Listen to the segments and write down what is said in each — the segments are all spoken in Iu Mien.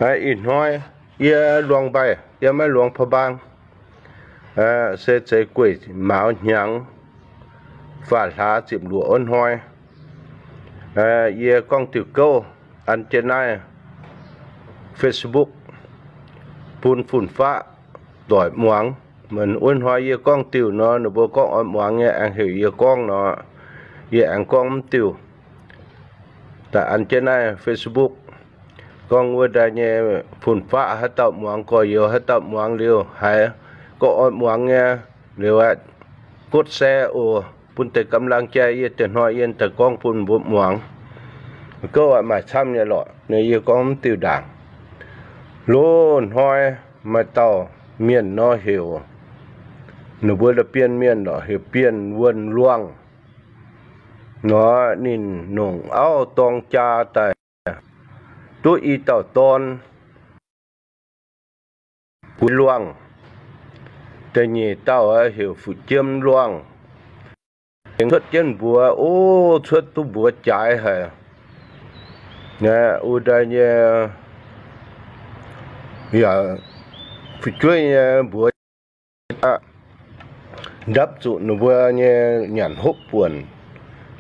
Ih hnoi yie Luangh Mbaih, yie maiv Luangh Pa'mbaang, se zeix gueic mauz hnyangx faah hlaax ziepc luoqc wuov hnoi. Yie gorngv diuh gouv an jienv naaiv Facebook bun fun-faqv doic muangx. Wuov hnoi yie gorngv diuh nor, ninh mbuo gorngv oix muangx nyei aengx heuc yie gorngv nor, yie aengx gorngv mv diuh. Daaih an jienv naaiv Facebook gorngv wuov ndaai nyei fun-faqv haaix dauh muangx, gorx-youz haaix dauh muangx liuz haiz gorngv oix muangx nyei liuz aeqv, gotv se oc, bun deix gamh lang jai yie deix hnoi yie daaih gorngv bun mbuo muangx. Gouv maaih camv nyei lorqc, yie gorngv mv diuh ndaangc. Loz-hnoi maaih dauh mienh nor heuc, ninh mbuo la'bienh mienh lorqc, heuc Bienh Wuonh Luangh. Nor ninh nongc auv dorng jaa daaih duqv i dauh dorn, Gueix Luangh. Da'nyeic dauh heuc Fu'jiem Luangh. Aengx cuotv jienv mbuox, o, cuotv duqv mbuox jaaix haic. Wuov ndaai nyei, yaac fu'jueiv nyei mbuox aqv, ndapv zuqc ninh mbuo nyei nyanc hopv buonc,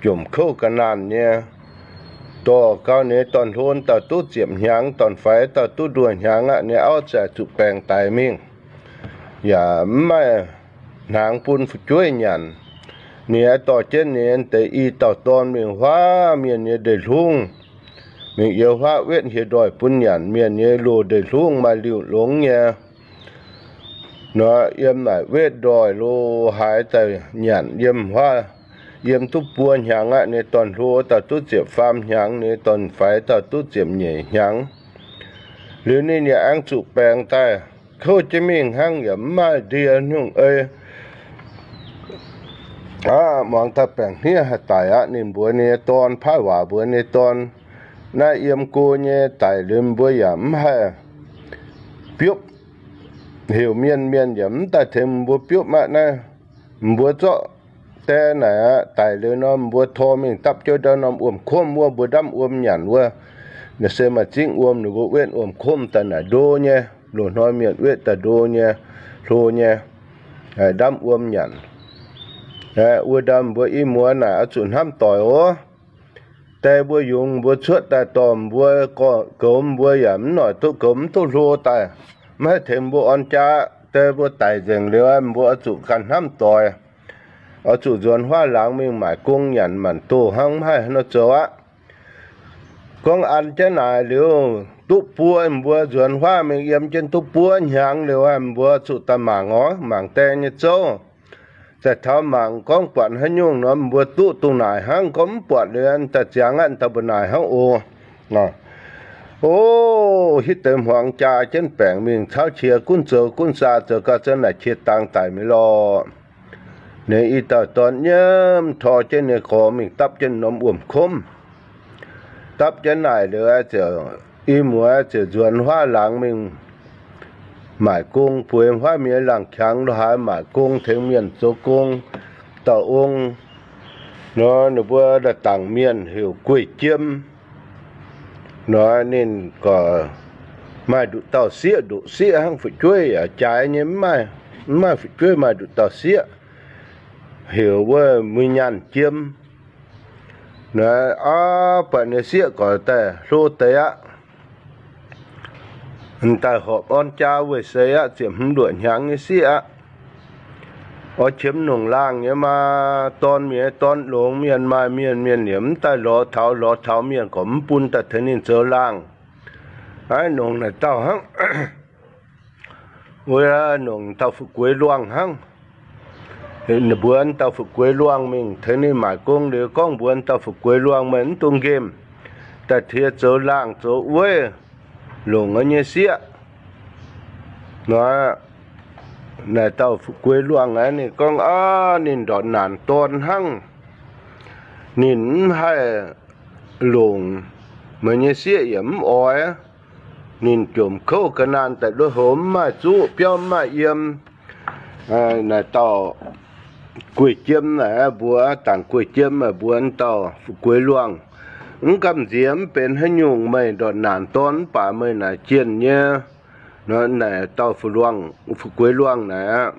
jomc kouv ga'naanh nyei. Dorh gau ninh dorn-hlo dauh duqv ziepc hnyangx, dorn-faix dauh duqv nduoh hnyangx aqv, ninh auv ziouc zuqc baengc daic mingh, yaac mv maaih hnaangx bun fu'jueiv nyanc. Ninh aengx dorh jienv ninh deix i dauh dorn mingh huaav mienh nyei ndeic-hlungv, mingh yiem huaav wetv hieh ndoih bun nyanc. Mienh nyei loz ndeic-hlungv maaih liuh longx nyei. Nor yiem naaic wetv ndoih lo haaix daaih nyanc yiem huaav, yiem duqv buo hnyangx aqv, ninh dorn-hlo dauh duqv ziepc faam hnyangx, ninh dorn-faix dauh duqv ziepc nyeic hnyangx. Liuz ninh yaac aengx zuqc baengc daaih, kouv jienv mingh hnangv, yaac mv maaih ndie nyungc ei. Aav, muangx daaih baengc hniev haih daic aqv. Ninh mbuox ninh nyei dorn, paaiv waac mbuox ninh nyei dorn, naaiv yiem go nyei daic liuz mbuo yaac mv haih biopv. Heuc mienh, mienh yaac mv daaih tengx mbuo biopv aqv. Naaiv mbuo zorqv die naaic aqv, daic liuz nor mbuo tor mingh dapv jienv ndau norm wuom-komv wuov, mbuo ndamv wuom nyanc wuov. Naaiv se maaih zingv wuom, ninh mbuo wetv wuom-komv daaih naaic ndo nyei. Loz-hnoi mienh wetv daaih ndo nyei, hlo nyei, ndamv wuom nyanc. Wuov ndau mbuo i muoz naaic oix zuqc hnamv doic oc. Die mbuo yungz mbuo cuotv daaih dorh mbuo, goux mbuo yaac mv noic duqv goux, mv duqv hlo daaih, mv haih tengx mbuo orn jaa. Die mbuo daic nzengc liuz, mbuo oix zuqc ganh hnamv doic, oix zuqc nzuonx huaav laangz mingh maaic gong nyanc maanc doh hnangv, mv haih haaix nor zoux aqv. Gorngv an jienv naaic liuz, duqv buo, mbuo nzuonx huaav mingh yiem jienv duqv buo hnyangx liuz, mbuo zuqc daaih mangc oc, mangc die nyei zouv. Daaih taux mangc gorngv buatc haaix nyungc nor, mbuo duqv dongh naaic hnangv. Gorngv mv buatc liuz, daaih ziangx aqv, daaih mbuo naaic hnangv oc. O, hitv deix hmuangx jaa jienv baengc mingh cauv qiex gunv zoux gunv saa zoux gau, za'naaic qiex dangx daic mi'aqv lorqc. Ninh i dauh dorn nyiemv tor jienv ninh gorx mingh dapv jienv norm wuom-komv. Dapv jienv naaic liuz, i muoz ziouc nzuonx huaav laangz mingh maaic gong, bueix huaav mienh laangh qangx lo haaix maaic gong, tengx mienh zoux gong. Dauh ong nor, ninh mbuo daaih dangc mienh heuc Guei Jiem. Nor ninh gorx maaih nduqc dauh sieqv, nduqc sieqv hnangv fu'jueiv yaac jaaix nyei, mv maaih, mv maaih fu'jueiv maaih nduqc dauh sieqv, heuc wuov Mui Nyaanh Jiem. Nor aav, buatc ninh sieqv gorx daaih hlo deix aqv. Daaih horpc orn jaa weic seix aqv, ziepc hmz luoqc hnyangx nyei sieqv aqv. Oix qiemx nongc laangh nyei maa, dorn mienh, dorn longx mienh, maaih mienh, mienh yaac mv daaih lorz taux, lorz taux mienh gorqv mv bun daaih tengx ninh zoux laangh. Aav, nongc naaic dauh hnangv. Wuov nongc dauh Fu'gueix Luangh hnangv. Ninh mbuox dauh Fu'gueix Luangh mingh tengx ninh maaic gong liuz gorngv mbuox dauh Fu'gueix Luangh, meih mv dungx nqemh daaih tie zoux laangh zoux weiv longc yie nyei sieqv. Nor, naaic dauh Fu'gueix Luangh aeqv, ninh gorngv aav, ninh ndortv naanc dorn hnangv. Ninh mv haih longc, meih nyei sieqv yaac mv oix. Ninh jomc kouv ga'naanh daaih lui-houx mv maaih zuqv, biauv mv maaih yiem. Naaic dauh Guei Jiem naaic mbuox, dangc Guei Jiem naaic mbuox dauh Fu'gueix Luangh, Mv gamh nziex mv benx haaix nyungc, meih ndortv naanc dorn mv baac meih naaic jienh nyei. Naaic dauh fu-luangh, fu'jueiv luangh naaic aqv,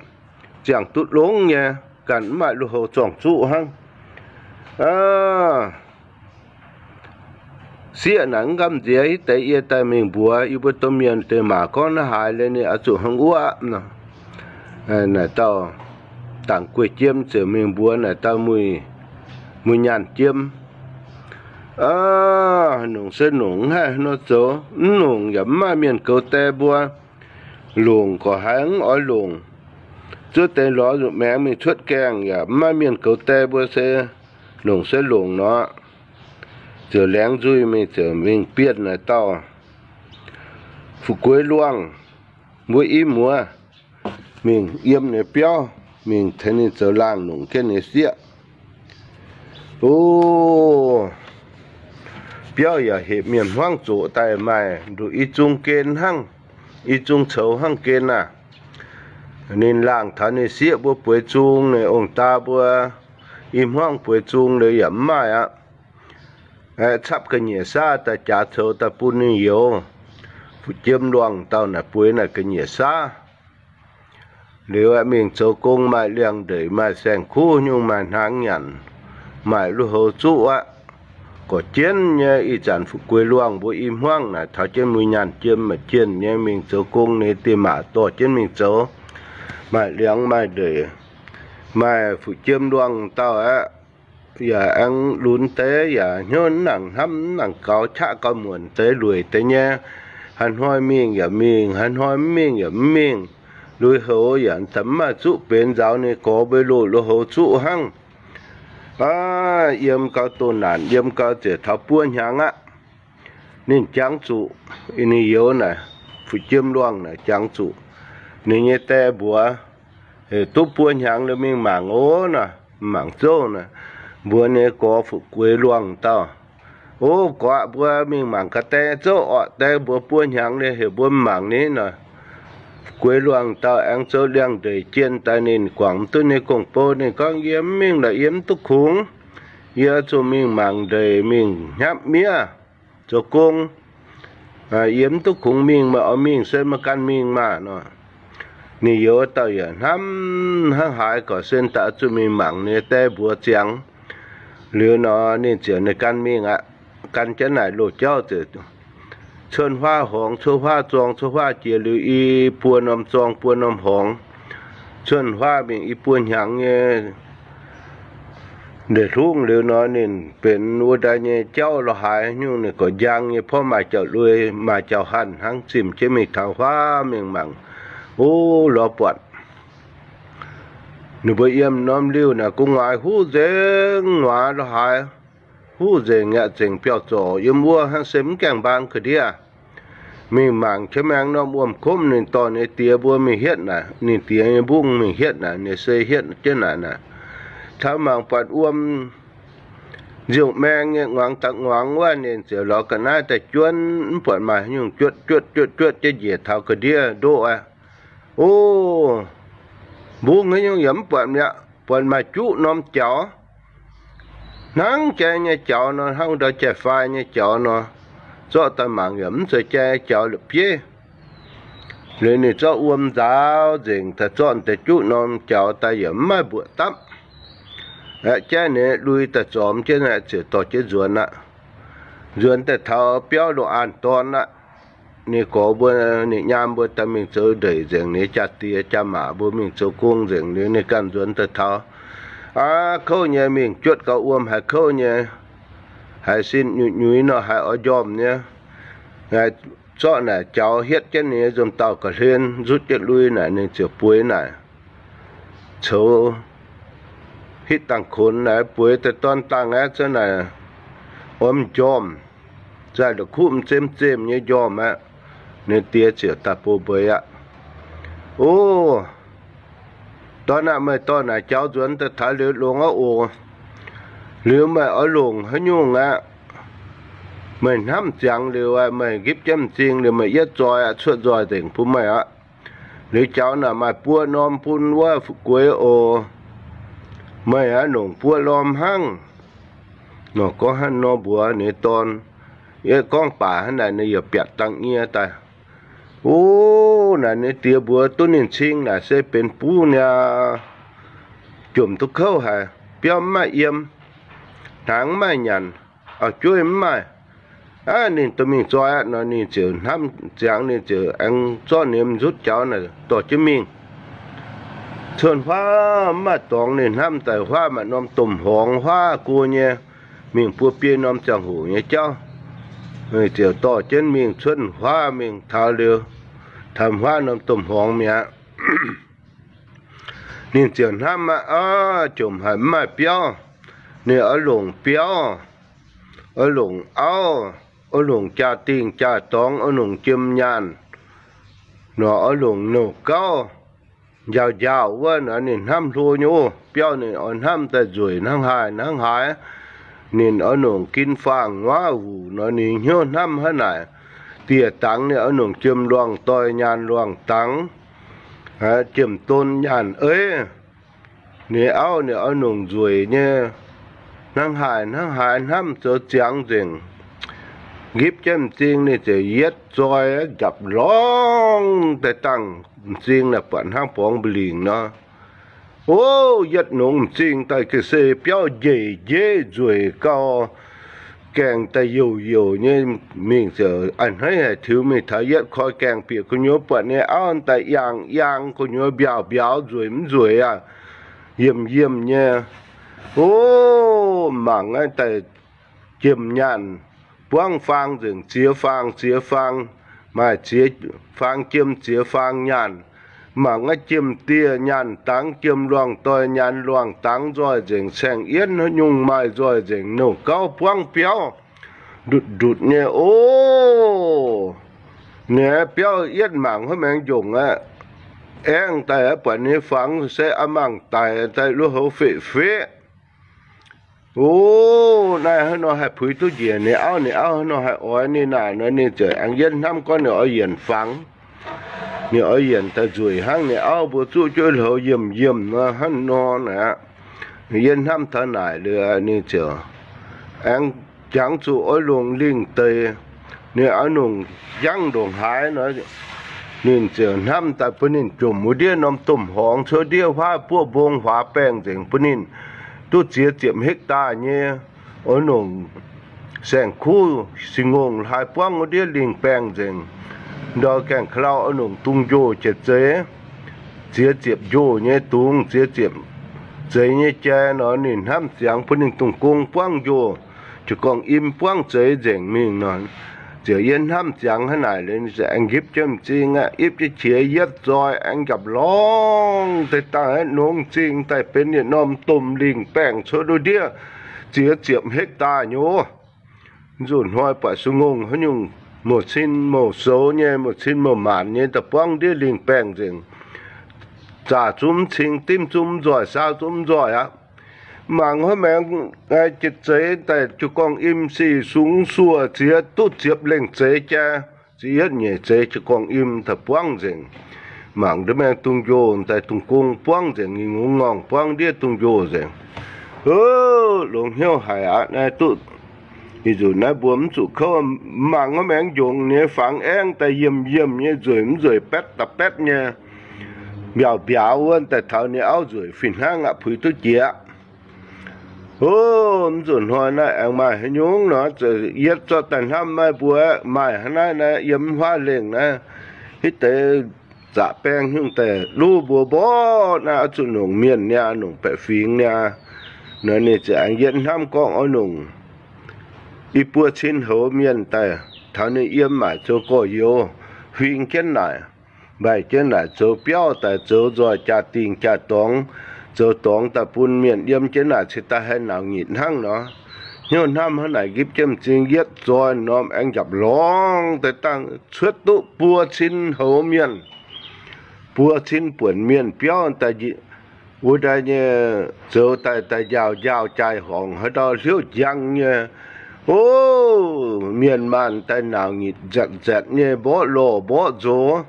ziangh duqv longx nyei, ganh mv maaih lui-houx zorng-zuqv hnangv. Sieqv naaic mv gamh nziex hitv deix yie daaih mingh mbuox yie mbuo domh mienh deix maac gorngv naaiv haaix, leiz ninh oix zuqc hnangv wuov nor. Naaic dauh dangc guei jiem ziouc mingh mbuox naaic dauh muic, muic nyaanh jiem. Nongc se nongc, mv haih nor zoux, mv nongc yaac mv maaih mienh goux die mbuo. Longc gorqv haiz mv oix longc. Zuov deix lorz nzunc maengx mingh cuotv gaengh yaac mv maaih mienh goux die mbuo se longc se longc nor. Ziouc laengz nzuih mingh, ziouc mingh bienh naaic dauh fu'jueiv luangh mbuo i muoz, mingh yiem ninh biauv, mingh tengx ninh zoux laangh nongc jienv ninh sieqv. O, biauv yaac hepc mienh hmuangv zoqc daaih maaih nduqc i zung gen hnangv, i zung coux hnangv gen aah. Ninh laangh taux ninh sieqv mbuo bueix zung, ninh ong-daa mbuo i hmuangv bueix zung liuz yaac mv maaih aqv. Aeqv, capv ga'nyiec saav daaih jaax coux daaih bun ninh youz. Fu'jueiv luangh dauh naaic bueix naaic ga'nyiec saav. Liuz aeqv, mingh zoux gong maaih liangx-ndeic, maaih saeng-kuv nyungc, maaih hnaangx nyanc, maaih lui-houx zuqv aqv. Gorqv jienv nyei ih zanc fu'jueiv luangh mbuo i hmuangv naaic taux jienv muic nyaanh jiem maaih jienh nyei mingh zoux gong, ninh diex maac dorh jienv mingh zoux, maaih liangx maaih ndeic, maaih fu'jueiv luangh dauh aqv. Yaac aengx lunx deix yaac hnyouv mv nangc hnamv mv nangc gaux, qaqv gauh muonc deix, lueic deix nyei. Haaix hnoi mingh yaac mingh, haaix hnoi mv mingh yaac mv mingh. Lui-houx yaac mv maaih zuqv benx, nzaaux ninh gorx mbuo loz lui-houx zuqv hnangv. Aav, yiem gau doh naanc, yiem gau ziouc taux buo hnyangx aqv. Ninh jangx zuqc, ninh youz naaic, fu'jueiv luangh naaic jangx zuqc ninh nyei die mbuox, heuc duqv buo hnyangx liuz mingh mangc oc nor, mangc zouv nor. Mbuox ninh gorx fu'jueiv luangh dauh, O, gorx, mbuo mingh mangc ga'dei zouv orqc. Die mbuox buo hnyangx liuz heuc mbuo mangc ni nor. Fu'jueiv luangh dauh aengx zoux liangx-ndeic jienh daaih, ninh guangc mv duqv ninh gong-bou. Ninh gorngv, Yie mv mingh lorqc, yie mv duqv kungx. Yie zuqc mingh mangc ndeic, mingh hnamv miev, zoux gong. Yie mv duqv kungx mingh, meih oix mingh se meih ganh mingh maah nor. Ninh youz dauh yaac hnamv hnangv haaix gorqv sen daaih zuqc mingh mangc ninh die mbuox ziangx. Liuz nor ninh ziouc ninh ganh mingh aqv. Gan jienv naaic loz-jauv ziouc cuonv huaav horngz, cuonv huaav zorng, cuonv huaav jiex liuz i buo norm zorng buo norm horngz, cuonv huaav mingh i buo hnyangx nyei. Ndeic hlungv liuz nor, ninh benx wuov daaih nyei jauv lorz haaix nyungc, ninh gorqv njang nyei, porv maaih jauv-lui maaih jauv-hanh hnangv, zimh jienv mingh taux huaav mingh mangc. O, lorz buatc ninh mbuo yiem norm liuh naaic gu'nguaaz huv nzengc, nguaaz lorz haaix, huv nzengc aqv, zengc biauv-zorc yiem wuov hnangv, se mv gaengh mbaang ga'ndiev. Mingh mangc qiex maengx norm wuom-kumv, ninh dorh ninh diex mbuo mingh hietv naaic, ninh diex nyei mbungv mingh hietv naaic, ninh se hietv jienv naaic naaic. Taux mangc buatc wuom nziouh maeng nyei, nguangx da'nguangx wuov, ninh ziouc lorz ga'naaiv daaih juonv, mv buatc maaih haaix nyungc, juotv juotv juotv juotv jienv njiec taux ga'ndiev ndoqv aqv. O, mbungv haaix nyungc yaac mv buatc mi'aqv. Buatc maaih juqv norm jaux, hnangv jai nyei jaux nor, hnangv ndau jai-fai nyei jaux nor. Zorqv daaih mangc yaac mv zeiz jai jaux la'bieiv. Liuz ninh zorqv wuom nzaaux nzengc daaih, zorqv deix juqv norm jaux daaih yaac mv maaih mbuoqc dapv. Aeqv, jaiv ninh lui daaih zormx jienv aqv, ziouc dorh jienv nzuonx aqv. Nzuonx daaih taux biauv loz-an dorn aqv. Ninh gorx mbuo, ninh nyaam mbuo daaih mingh zoux ndeic nzengc, ninh jaa-diex jaa-maac mbuo mingh zoux gong nzengc liuz, ninh ganh nzuonx daaih taux. Aav, kouv nyei, mingh juotv gau wuom haiz kouv nyei, haiz sin nyuiz nyuiz nor, haiz oix njormh nyei. Zorqv naaic jaux hietv jienv ninh nyei nzunc dauh ga'hlen, nzutv jienv lui naaic, ninh ziouc bueix naaic, coux hitv dangh konx naaic, bueix daaih dorn dangh aqv, za'naaic oix m'njormh, za'naaic la'kuqv m'zemv zemh nyei njormh aqv. Ninh diex ziouc daaih bun mbuox aqv, O, dorn aah, meih dorh naaic jaux nzuonx daaih taux liuz longx aqv oc. Liuz meih oix longc haaix nyungc aqv? Meih hnamv ziangx liuz, meih nqipv jienv m'zing liuz, meih yietv nzoih aqv, cuotv nzoih nzengc bun meih aqv. Liuz jaux naaic maaih buo norm bun wuov fu'jueiv oc. Meih aeqv, longc buo norm hnangv. Nor gorngv hnangv nor mbuox ninh nyei dorn. Yie gorngv baac hnangv naaic ninh yaac biatc dangh nyie daaih. Ov, naaic ninh diex mbuox duqv ninh cing naaic se benx buv niaa, jomc duqv kouv haic, biauv mv maaih yiem, hnaangx mv maaih nyanc, auv-jueiv mv maaih. Aav, ninh dorh mingh zoi aqv nor, ninh ziouc hnamv ziangx, ninh ziouc aengx zorqv ninh nyei nzutv jaux naaic dorh jienv mingh. Cuotv huaav mv maaih dorngx, ninh hnamv daaih huaav maaih norm domh horngz huaav go nyei, mingh buo biei norm ziangh hoc nyei jauv. Ziouc dorh jienv mingh cuotv huaav mingh taux liuz, taux huaav norm domh horngz mi'aqv. Ninh ziouc hnamv aqv, aav, jomc haic mv maaih biauv. Ninh oix longc biauv, oix longc auv, oix longc jaa-dingh jaa-dorngx, oix longc jiem nyaanh, nor oix longc nouh gauv njaaux njaaux wuov nor, ninh hnamv hlo nyei ov. Biauv ninh oix hnamv daaih nzueic hnangv haaix hnangv haaix. Ninh oix longc gin faang-nguaav wuc nor, ninh hnyouv hnamv hnangv naaic. Dieh dangx ninh oix longc jiem luangh doih nyaanh luangh dangx, jiem don nyaanh eiv. Ninh auv ninh oix longc nzueic nyei, hnangv haaix hnangv haaix hnamv zoux ziangx nzengc. Nqipv jienv m'zing ninh ziouc yietv zoi njapc lorngx daaih dangh m'zing naaic buatc hnangv borngz mba'lingc nor. Ov, yietv nongx m'zing daaih ga'sie biauv njeih njeiv nzueic gau, gaengh daaih youc youc nyei mingh ziouc a'hneiv haic tiux mingh taux yietv koi gaengh bieqc gu'nyuoz buatc nyei auv daaih yangh yangh gu'nyuoz mbiaauc mbiauz nzueic mv nzueic aqv, yiemh yiemh nyei. Ov, mangc aqv, daaih jiem nyaanh buangv faang nzengc, ziex faang ziex faang, maaih ziex faang jiem ziex faang nyaanh. Mangc aqv, jiem dieh nyaanh dangx, jiem luangh doih nyaanh luangh dangx nzoih nzengc, saeng-yienv haaix nyungc maaih nzoih nzengc, nouh gauv buangv biauv ndutc ndutc nyei ov. Ninh biauv yietv mangc huov maengx njongc aqv, aengv daaih aqv, buatc ninh fangx se a'mangc daic daaih lu houx feqv-feqv. Ov, naaiv hnangv nor haih puix duqv njiec ninh auv, ninh auv hnangv nor haih oix ninh naaic nor, ninh ziouc aengx yietv hnamv gorngv ninh oix yienc fangx. Ninh oix yienc daaih nzueic hnangv ninh auv mbuo zuqv jueiv-louz yiemh yiemh nor hnangv nor aqv. Yietv hnamv taux naaic liuz ninh ziouc aengx jangx zuqc oix longc lingh deix, ninh oix longc njangv ndongc haaix nor, ninh ziouc hnamv daaih bun ninh jomc wuov ndiev norm domh horngz cuotv ndiev huaav buoqv mbong huaax baengh nzengc bun ninh duqv ziex ziepc hektar nyei. Oix longc saeng-kuv singx ngongh hlaax buangv wuov ndiev lingh baengh nzengc. Ndau gaengh ka'lau oix longc dungz njoh jiex zeix, ziex ziepc njoh nyei dungz, ziex ziepc zeix nyei jai nor, ninh hnamv ziangx bun ninh dungz gong buangv njoh, jiu-gorngv im buangv zeix nzengc mingh nor. Ziouc yie hnamv ziangx hnangv naaic liuz, aengx nqipv jienv m'zing aqv, ipv jienv qiex yietv zoi aengx njapc lorngx deix dangh aqv, nongx m'zing daaih benx yietc norm domh lingh baengh cuotv ndiev ziex ziepc hektar nyei. Nzunc hnoi buatc singx ngongh haaix nyungc mouc cin mouc soux nyei, mouc cin mouc maanc nyei daaih buangv ndiev lingh baengh nzengc. Zaah zungv mv cing, dimv zungv mv nzoih, saauv zungv mv nzoih aqv. Mangc huov maengx jiex zeix daaih jiu-gorngv im sic sungx suoh ziex duqv ziepc lengh zeix jai, ziex yietv nyeic zeix jiu-gorngv im daaih buangv nzengc. Mangc ndiev maengx dungz njoh daaih dungz gong buangv nzengc, ngongh ngorngh buangv ndiev dungz njoh nzengc. Ov, longx hnyouv haic aqv. Naaiv duqv ih nzunc naaiv mbuo mv zuqc kouv. Mangc huov maengx njongc nyei fangx aengv daaih yiemh yiemh nyei, nzueic mv nzueic, baetv da'baetv nyei, mbiaauc mbiauz wuov daaih taux ninh auv nzueic fih hnangv aqv, puix duqv jiex. Ov, mv nzunc hnoi naaiv aengx maaih haaix nyungc nor, yietv zorqv daaih hnamv maiv mbuo maaih hnangv naaiv naaiv yiem huaav lengh naaiv, hitv deix zaqc baeng nyungc daaih luv mbuo mborqv naaiv oix zuqc nongc mienh niaa, nongc baeqc fingx niaa. Nor ninh ziouc aengx yietv hnamv gorngv oix nongc i buo cin houx mienh daaih taux ninh yiem maaic zoux gorx-youz, huing jienv naaic, mbaih jienv naaic zoux biauv daaih zoux nzoih jaa-dingh jaa-dorngx, zoux dorngx daaih bun mienh yiem jienv naaic cingx daaih haih nauc nyitc hnangv nor. Hnyouv hnamv hnangv naaic nqipv jienv m'zing yietv zoi norm aengx njapc lorngx daaih dangh cuotv duqv buo cin houx mienh, buo cin buonc mienh biauv daaih wuov daaih nyei zoux daaih daaih njaaux njaaux jaai-horngc haaix ndau hliouv njang nyei. Ov, mienh maanh daaih nauc nyitc nzatc nzatc nyei, mborqv lorh mborqv nzox,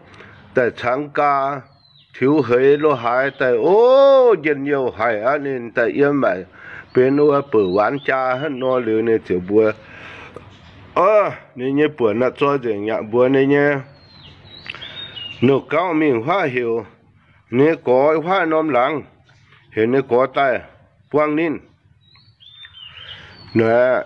daaih cangx gaa tiux heix lo haaix daaih, ov, njien-youh haic aqv. Ninh daaih yiem maaic benx wuov bouc waanz jaa hnangv nor liuz ninh ziouc mbuox, o, ninh nyei buonc naaiv zoi nzengc yaac mbuox ninh nyei nouh gauv mingh huaav heuc ninh nyei gorx huaav norm laangz, heuc ninh nyei gorx daaih buangh ninh. Naaiv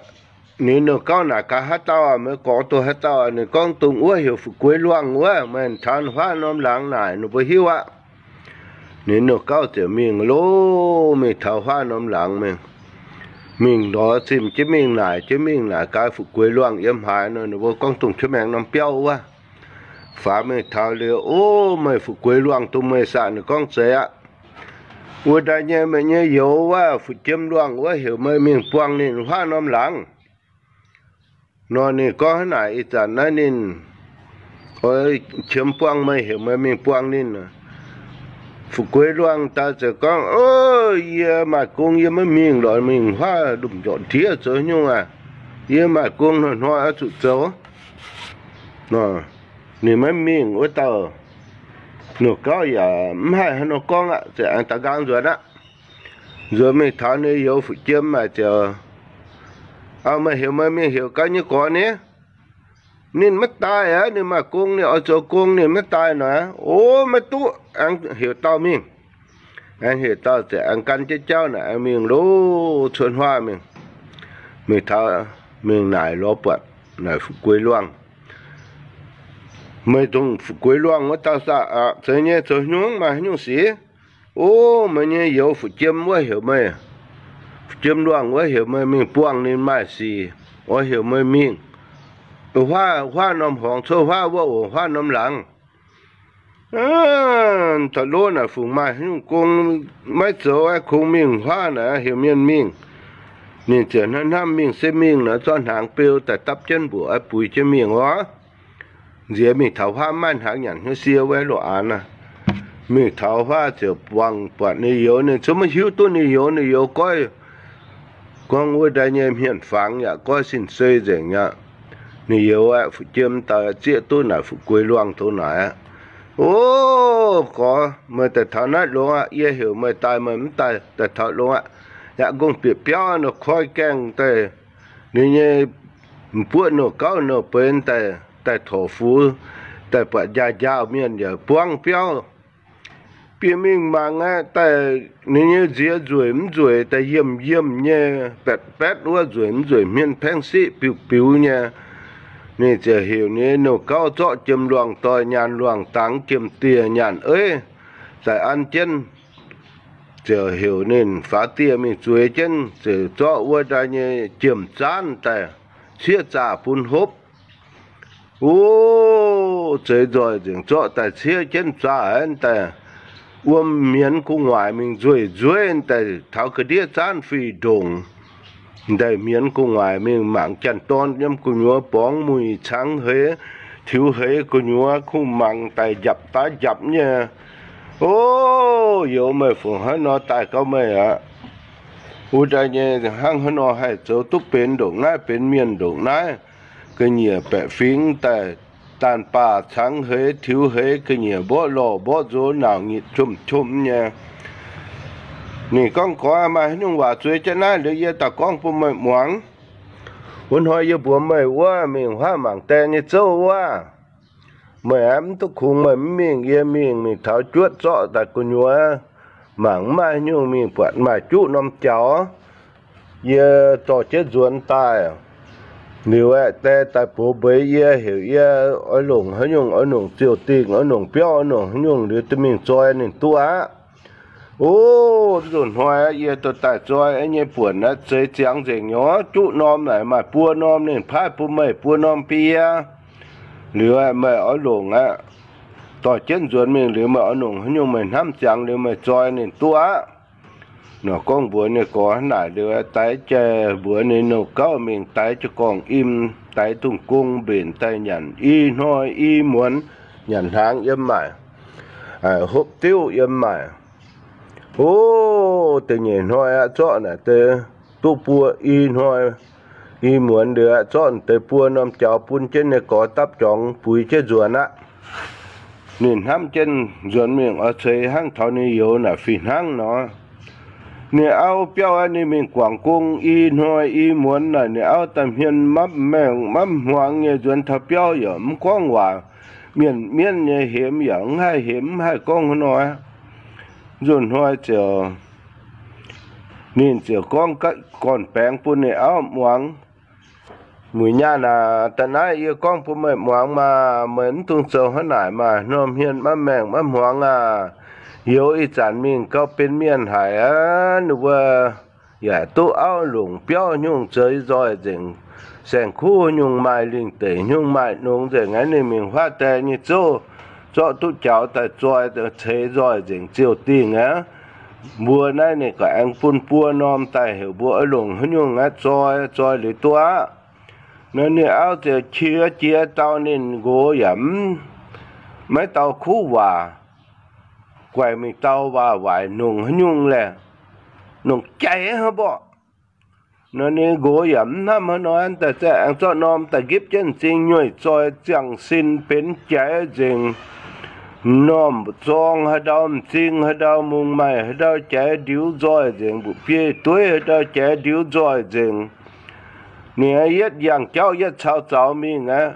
ninh nouh gauv naaic gaax, haaix dauh meih gorx dongh haaix dauh? Ninh gorngv, dongh wuov heuc Fu'jueiv Luangh wuov, meih taux huaav norm laangz naaic ninh mbuo hiuv aqv. Ninh nouh gauv ziouc mingh lorqc, mingh taux huaav norm laangz mingh, mingh lorz zimh jienv mingh naaic jienv mingh naaic gaax Fu'jueiv Luangh yiem haaix nor. Ninh mbuo gorngv dongh cuotv maengx norm biauv wuov. Faaux mingh taux liuz, o, meih Fu'jueiv Luangh dongh meih saah? Ninh gorngv, zeiz aqv. Wuov daaih nyei meih nyei youz wuov, Fu'jueiv Luangh wuov, heuc meih mingh buangh ninh huaav norm laangz nor. Ninh gorngv hnangv naaic, ih zanc naaiv ninh oix qiemx buangh meih, heuc meih mingh buangh ninh. Fu'jueiv Luangh daaih ziouc gorngv, o, yie maaih gong yie maiv mingh lorqc, mingh huaav lomh njorqc ndiev zoux nyungc aqv. Yie maaih gong hnoi-hnoi oix zuqc zoux. Ninh maiv mingh, wuov dauh nouh gauv yaac mv haih haaix nor gorngv aqv, ziouc aengx daaih nqaang nzuonx aqv. Nzuonx mingh taux ninh youz Fu'jueiv maaic ziouc, o, meih heuc meih mingh heuc gaax nyei gorx ni, ninh maiv daaih aqv, ninh maaih gong, ninh oix zoux gong, ninh maiv daaih nor. O, maiv duqv, aengx heuc dauh mingh. Aengx heuc dauh ziouc aengx gan jienv jauv naaic aengx mingh lorqc, cuotv huaav mingh. Mingh taux, mingh naaic lorz buatc naaic Fu'jueiv Luangh, meih dongh Fu'jueiv Luangh wuov dauh saah? Aqc, zeiz nyei, zoux nyungc, maaih haaix nyungc sic? O, meih nyei youz Fu'jueiv wuov heuc meih, Fu'jueiv Luangh wuov heuc meih mingh buangh ninh maaih sic, oix heuc meih mingh huaav, huaav norm horngz cuotv huaav wuov oc, huaav norm laangz. Taux lov naaic fungc maaih haaix nyungc gong maiv zoux, kungx mingh huaav naaic heuc mienh mingh. Ninh ziouc hnamv hnamv mingh se mingh nor, zorqv hnaangx beu daaih dapv jienv mbuoqc buix jienv mingh oc. Nziex mingh taux huaav maiv maaih hnaangx nyanc hnyouv sie wuov loz-aanx aqv. Mingh taux huaav ziouc buangh buatc ninh youz, ninh zungv maiv hiuv duqv ninh youz. Ninh youz goiv gorngv wuov daaih nyei hmien-fangx yaac goiv sin-sei nzengc aqv. Ninh youz aeqv, fu'jueiv dauh zieqv duqv naaic Fu'jueiv Luangh douz naaic aqv. O, gorx, meih daaih taux naaiv longx aqv. Yie heuc meih daaih meih mv daaih, daaih taux longx aqv. Yaac gong bieqc biauv nor koi gaengh daaih, ninh nyei m'buoqv nouh gauv nouh benx daaih, daaih torc fuv, daaih buatc njaaux njaaux mienh yaac buangv biauv. Bieqc mingh mangc aeqv, daaih ninh nyei nziex nzueic mv nzueic, daaih yiemh yiemh nyei, baetv baetv wuov, nzueic mv nzueic, hmien paengv siqv biux biux nyei. Ninh ziouc heuc ninh nyei nouh gauv zorqv jiem luangh doic nyaanh luangh dangx, jiem dieh nyaanh eiv daaih an jienv. Ziouc heuc ninh faaux dieh mingh zueiz jienv, ziouc zorqv wuov daaih nyei jiem zaanv daaih ciev zaah bun hopv. O, zeix nzoih nzengc, zorqv daaih ciev jienv zaah daaih wuom mienz gu'nguaaic mingh nzueic nzueiv daaih taux ga'ndiev zaanv fih ndongc. Daaih mienz gu'nguaaic mingh mangc janx-dorn yiem gu'nyuoz borngz muic cangx heix tiux heix gu'nyuoz kungx mangc daaih njapc daav njapc nyei. O, youz meih fungc haaix nor daaih gauh meih aqv? Wuov daaih nyei hnangv haaix nor haih zoux duqv benx ndongc naaiv, benx mienh ndongc naaiv? Ga'nyiec baeqc fingx daaih daanh baah cangx heix tiux heix, ga'nyiec mborqv lorh mborqv nzox nauc nyitc qomc qomc nyei. Ninh gorngv, Gorx, maaih haaix nyungc waac zueiz jienv naaiv liuz yie daaih gorngv bun meih muangx. Wuov hnoi yie mbuox meih wuov, mingh huaav mangc die nyei zouv wuov, meih aeqv, mv duqv kungx meih mv mingh, yie mingh. Mingh taux juotv zorqv daaih gu'nyuoz mangc mv maaih haaix nyungc, mingh buatc maaih juqv norm jaux. Yie dorh jienv nzuonx daaih. Liuz aeqv, die daaih box mbeix yie, heuc yie oix longc haaix nyungc, oix longc ziouc dingh, oix longc biauv, oix longc haaix nyungc liuz duqv mingh zoi ninh duqv aqv. O, nzunc hnoi aqv, yie dorh daaih zoi nyei buonc aqv, zeix ziangx nzengc nyei. Juqv norm naaic maaih buo norm, ninh paaiv bun meih buo norm bun yie. Liuz aeqv, meih oix longc aqv. Dorh jienv nzuonx mingh liuz, meih oix longc haaix nyungc meih hnamv ziangx liuz meih zoi ninh duqv aqv. Nor gorngv mbuox ninh gorx naaic liuz, daix jai mbuox ninh nouh gauv mingh daix jiu gorngv im, daix dungz gong mbenc daaih nyanc i hnoi i muonz, nyanc hnaangx yiem maaic, hopv diuv yiem maaic. O, da'nyeic hnoi aqv, zorqv naaic deix duqv buo i hnoi i muonz liuz aqv, zorqv deix buo norm jaux bun jienv ninh gorx dapv jorngx buix jienv nzuonx aqv. Ninh hnamv jienv nzuonx mingh oix ceix hnangv taux ninh youz naaic fih hnangv nor. Ninh auv biauv aqv, ninh mingh guangc gong i hnoi i muonz naaic, ninh auv daaih hmien mapv maengh mapv hmuangx nyei nzuonx taux biauv yaac mv gorngv waac. Mienh mienv nyei hemx yaac mv haih hemx, mv haih gorngv haaix nor aqv. Nzunc hnoi ziouc, ninh ziouc gorngv gorn-baengx bun ninh auv muangx, Muic nyaanh aac, da'naaiv yie gorngv bun meih muangx maah! Meih mv dungx zoux hnangv naaic maah! Norm hmien maiv maengh maiv hmuangx aah! Youz ih zanc mingh gauh benx mienh haic aqv. Ninh mbuo yaac duqv auv longc biauv nyungc, zeix nzoih nzengc, saeng-kuv nyungc maaih, lingh deic nyungc maaih, nongx nzengc aqv. Ninh mingh huaav die nyei zouv, zorqv duqv jaux daaih zoi, ceix nzoih nzengc ziouc dingh aqv. Mbuo naaiv ninh gaax aengx bun buo norm daaih heuc mbuo oix longc haaix nyungc aqv, zoi, zoi liuz duqv aqv. Nor ninh auv ziouc qiex jiez dau ninh nqox yaac mv, maiv dau kuv waac, guaix mingh dau waac-waaic nongc haaix nyungc laeh, nongc jaiz hnangv mborqv. Nor ninh nqox yaac mv hnamv haaix nor, daaih aengx zorqv norm daaih nqipv jienv m'zing nyueih zoi ziangh sin benx jaiz nzengc, m'normh m'zorng haaix ndau, m'zing haaix ndau, mungz maaih haaix ndau jaiz ndiux nzoih nzengc, mbu'biei dueiv haaix ndau jaiz ndiux nzoih nzengc. Ninh yietv yangh jauv yietv cau zaux mingh aqv.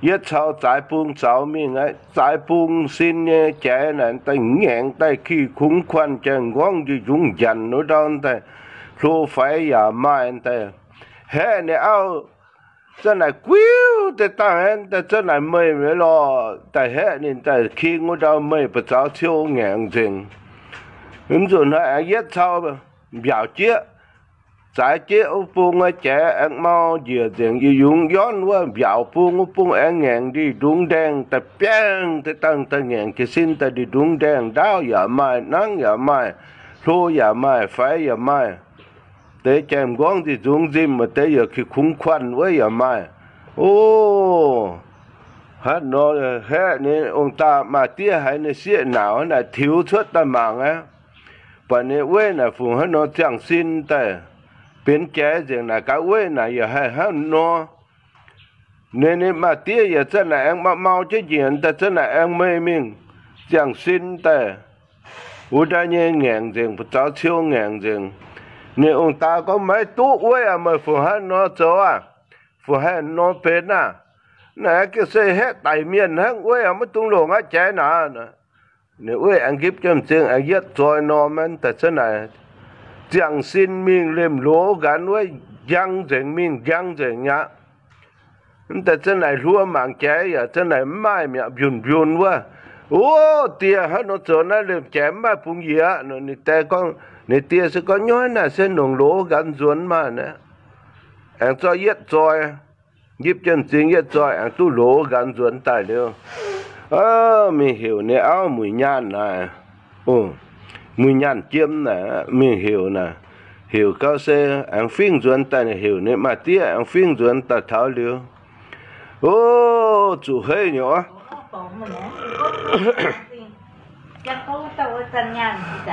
Yietv cau zaaix bung zaux mingh aqv. Zaaix bung sin nyei jaiz naaic daaih ngaengc daaih ki kungx kuanh jai m'nqorngv njiec njungx njanc wuov ndau daaih, hlo faix yaac maaih daaih, haeqv ninh auv, Zanc naaic guiuv deix dangh aeqv, daaih zanc naaic meih mi'aqv lorh. Daaih haeqv ninh daaih king wuov ndau meih ba'zaux ciou ngaengc nzengc. Mv nzunc hnoi aengx yietv cau mbiaauc jieqv, zaaix jieqv wuov bung jaiz aengx mau njiec nzengc, yietc yungz yornv wuov mbiaauc bung wuov bung aengx ngaengc ndie-ndungx ndaengh daaih biangh deix dangh daaih ngaengc jiez sin daaih ndie-ndungx ndaengh, ndaauv yaac maaih, nangv yaac maaih, hlo yaac maaih, faix yaac maaih. Deix jai m'nqorngv nzic nzungx nzimh, maaih deix yaac ki kungx kuanh wuov yaac maaih. O, haaix nor haeqv ninh ong-daa maa-diev haiz ninh sieqv naauc naaic tiux cuotv daaih mangc aqv. Buatc ninh weiv naaic fungc haaix nor ziangh sin daaih, benx jaiz nzengc naaic gaax weiv naaic yaac haih hnangv nor. Ninh, ninh maa-diev yaac zanc naaic aengx mau, mau jienv njiec daaih zanc naaic aengx meih mingh ziangh sin daaih, wuov ndaai nyei ngaengc nzengc, ba'zaux ciou ngaengc nzengc. Ninh ong-daa gorngv, Maiv duqv, weiv aac, meih fungc haaix nor zoux aah? Fungc haaix nor benx aah? Naaic gengh se haeqv daic mienh hnangv, weiv aac, maiv dungx longc aqv, jaiz naaic. Ninh weiv aengx nqipv jienv m'zing aengx yietv zoi norm daaih zanc naaic, ziangh sin mingh liemh loz nqanx wuov njang nzengc, mingh njang nzengc aqv. Mv daaih zanc naaic hluo mangc jaiz yaac zanc naaic mv maaih mi'aqv, mbiunc mbiunc wuov. O, die, haaix nor zoux naaiv liemh jaiz mv maaih bungx yie aqv. Ninh die gorngv, ninh die se gorngv, Nyoiv naaic se nongc loz nqanx nzuonx maah naaiv. Aengx zorqv yietv zoi, nqipv jienv m'zing yietv zoi aengx duqv loz nqanx nzuonx daaih liuz, mingh heuc ninh auv muic nyaanh naaic, muic nyaanh jiem naaic, mingh heuc naaic, heuc gau se aengx fingv nzuonx daaih, heuc ninh maa-diev aengx fingv nzuonx daaih taux liuz, o, zuqc heiv nyei oc.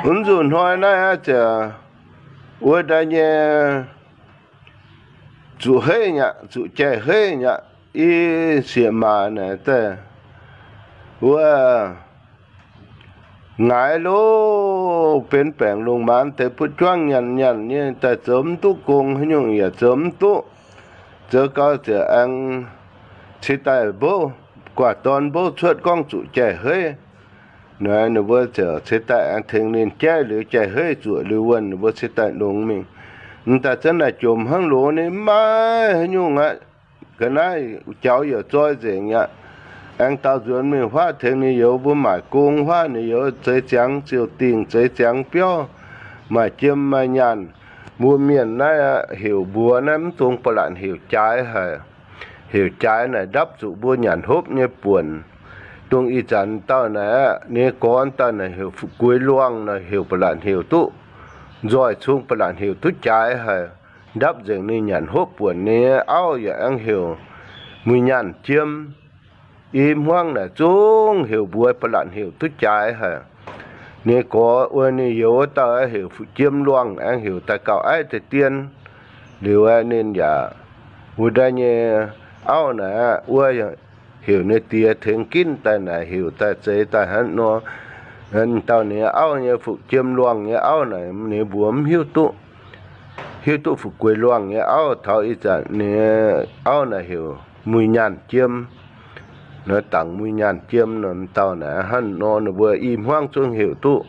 Mv nzunc hnoi naaiv aqv, ziouc wuov daaih nyei zuqc heiv nyei aqv, zuqc jai heiv nyei aqv. I sieqv maac naaic daaih wuov ngaix loh, benx baengc lungh maanz deix butv juangv nyanc nyanc nyei daaih, zoux mv duqv gong haaix nyungc yaac zoux mv duqv. Zoux gau ziouc aengx ceix daaih mbouv, guaax dorn mbouv cuotv gorngv zuqc jai heiv. Naaiv ninh mbuo ziouc ceix daaih aengx tengx ninh jaiv liuz, jai heiv zuoqc liuz wuonh, ninh mbuo ceix daaih longx mingh. M'daaih zanc naaic jomc hnangv loz, ninh mv maaih haaix nyungc aqv. Ga'naaiv jaux yaac zoi nzengc aqv. Aengx daaux nzuonx mingh huaav tengx ninh youz mbuo maaic gong, huaav ninh youz zeix ziangx ziouc dingh, zeix ziangx biauv, maaih jiem maaih nyaanh. Mbuo mienh naaiv aqv, heuc mbuox naaiv mv dungx ba'latc heuc jaaix haic. Heuc jaaix naaic ndapv zuqc mbuo nyanc hopv nyei buonc. Dongh ih zanc dauh naaic aqv, ninh gorx dauh naaic heuc fu'jueiv luangh naaic, heuc ba'latc heuc duqv nzoih cung, ba'latc heuc duqv jaaix haic. Ndapv nzengc ninh nyanc hopv buonc. Ninh auv yaac aengx heuc muic nyaanh jiem. I hmuangv naaic zungv heuc mbuox ba'latc heuc duqv jaaix haic. Ninh gorx wuov ninh youz wuov dauh heuc fu'jueiv luangh, aengx heuc daaih gauh aiv deix dien. Liuz aeqv, ninh yaac wuov ndaai nyei auv naaic aqv, wuov heuc ninh diex tengx ginv daaih naaic, heuc daaih zeix daaih hnangv nor. Dauh ninh nyei auv nyei fuqv jiem luangh nyei auv naaic ninh mbuox mv hiuv duqv. Hiuv duqv fuqv gueix luangh nyei auv, taux ih zanc ninh auv naaic heuc Mui Nyaanh Jiem. Naaiv dangc Mui Nyaanh Jiem nor, dauh naaic hnangv nor ninh mbuo i hmuangv zungv heuc duqv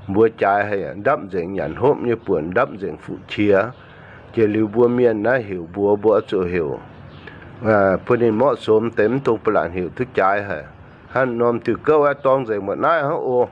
mbuo jaaix haic, ndapv nzengc nyanc hopv nyei buonc, ndapv nzengc fuqv qiex. Jiex liuz mbuo mienh naaiv heuc mbuox mbuo oix zuqc heuc bun ninh morqv somx deix, mv dungx ba'laqc heuc duqv jaaix haic. Hnangv norm diuh gouv aeqv, dorng nzengc mbuo naaiv hnangv oc.